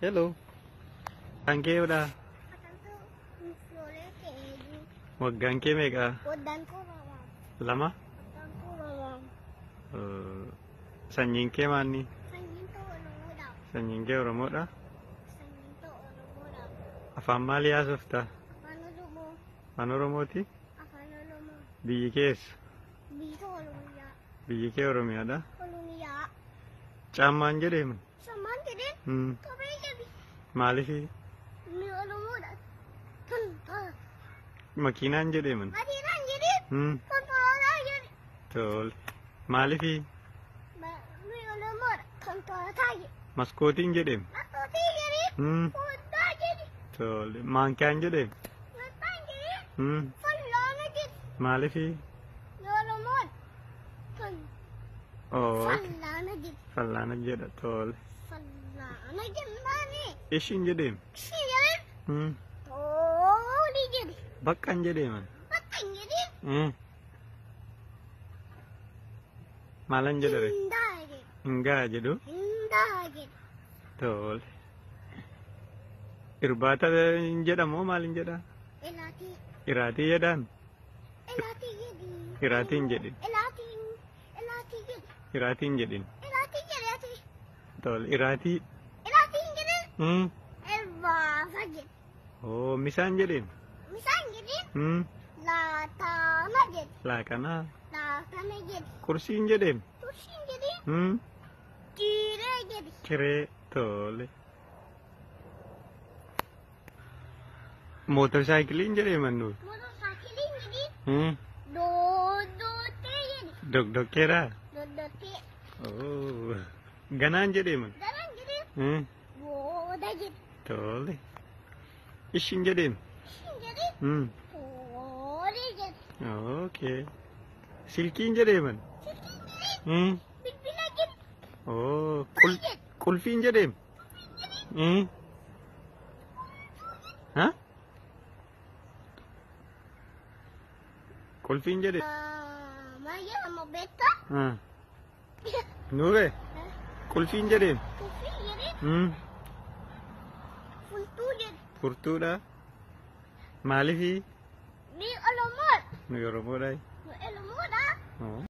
Hello. Kan keedha. Waggaan kee meeqa? Lama. Sanyiin kee maanni? Sanyiin kee Oromoodha. Afaan maalii haasofta? Afaan Oromooti? Biyyi kee eessa? Biyyi kee Oromiyaadha. Caammaan jedheemu? Maaliifi? Makiinaan jedheeman? Tole. Maaliifi? Maskootiin jedheem? Tole. Maankiyaan jedheem? Maaliifi? Fallaana jedha. Tole. Ishiin jedheem? Baqqan jedheeman? Maalan jedhare? Hingaa jedhu? Tole. Irbaata jedhamoo maalin jedha? Iraatii jedhaan? Iraatiin jedhin. Iraatiin jedhin. Tole. Iraatii. Oo, misaan jedheen? Laaqanaa. Kursiin jedheem? Ciree. Tole. Mootorsaayikiliin jedheeman nuyi? Dogdokkeeraa? Oo. Ganaan jedheeman? Tole. Ishiin jedheem? Okay. Silkiin jedheeman? Oo. Qulfiin jedheem? Ha? Qulfiin jedhe? Nuure? Qulfiin jedheem? Furtuudha. Maaliifi? Nuyi Oromoodha.